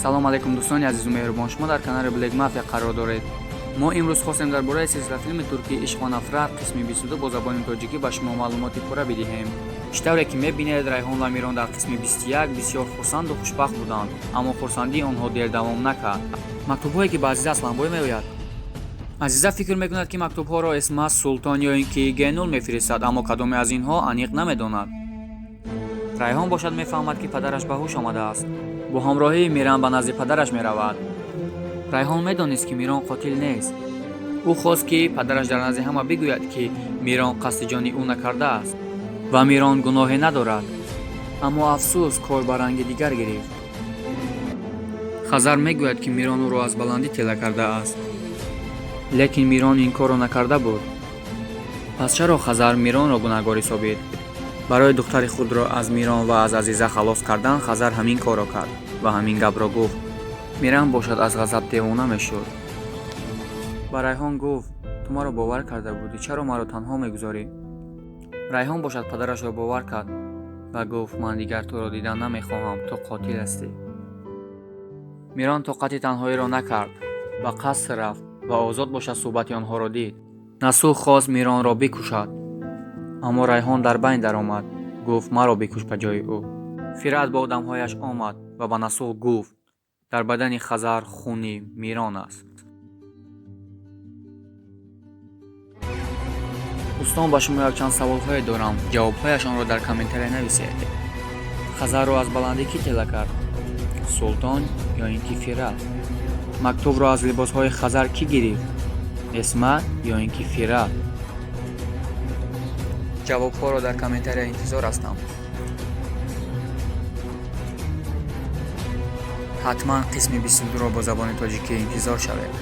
Салом алейкум, дӯстони азизу меҳрубон, шумо дар канали Black Mafia қарор доред. Мо имрӯз хостем дар бораи силсилафилми туркии «Ишқ ва нафрат» қисми 22 бо забони тоҷикӣ ба шумо маълумоти пурра бидиҳем. Чӣ тавре ки мебинед, Райҳон ва Мирон дар қисми 21 бисёр хурсанду хушбахт буданд, аммо хурсандии онҳо дер давом накард. Мактубҳое, ки ба Азиза Асланбой меояд. Азиза фикр мекунад, ки мактубҳоро Эсмас, Султон ё ин ки Генул мефиристад, аммо кадоме аз инҳо аниқ намедонад. Райҳон бошад, мефаҳмад, ки падараш ба ҳуш омадааст. Бо ҳамроҳии Миран ба назди падараш меравад. Райҳон медонист, ки Мирон қотил нест. Ӯ хост, ки падараш дар назди ҳама бигӯяд, ки Мирон қасди ҷони ӯ накардааст ва Мирон гуноҳе надорад, аммо афсӯс, кор ба ранги дигар гирифт. Хазар мегӯяд, ки Мирон ӯро аз баландӣ тела кардааст, лекин Мирон ин корро накарда буд. Пас чаро Хазар Миронро гунаҳгор ҳисобид? Барои духтари худро аз Мирон ва аз Азиза халос кардан Хазар ҳамин корро кард ва ҳамин гапро гуфт. Миран бошад, аз ғазаб девона мешуд. Ба Райҳон гуфт: «Ту маро бовар карда будӣ, чаро маро танҳо мегузорӣ?» Райҳон бошад, падарашро бовар кард ва гуфт: «Ман дигар туро дидан намехоҳам, ту қотил ҳастӣ». Мирон тоқати танҳоиро накард, ба қаср рафт ва Озод бошад, суҳбати онҳоро дид. Насӯҳ хост Миронро бикушад, аммо Райҳон дар байн даромад, гуфт: «Маро бикуш ба ҷои ӯ». Фират бо одамҳояш омад ва ба Насӯҳ гуфт: «Дар бадани Хазар хуни Мирон аст». Дӯстон, ба шумо якчанд саволҳое дорам, ҷавобҳояшонро дар комментария нависед. Хазарро аз баландӣ кӣ тела кард, Султон ё ин ки Фират? Мактубро аз либосҳои Хазар кӣ гирифт, Эсма ё ин ки Фират? Ҷавобҳоро дар комментария интизор ҳастам. Ҳатман қисми 22-ро бо забони тоҷикӣ интизор шавед.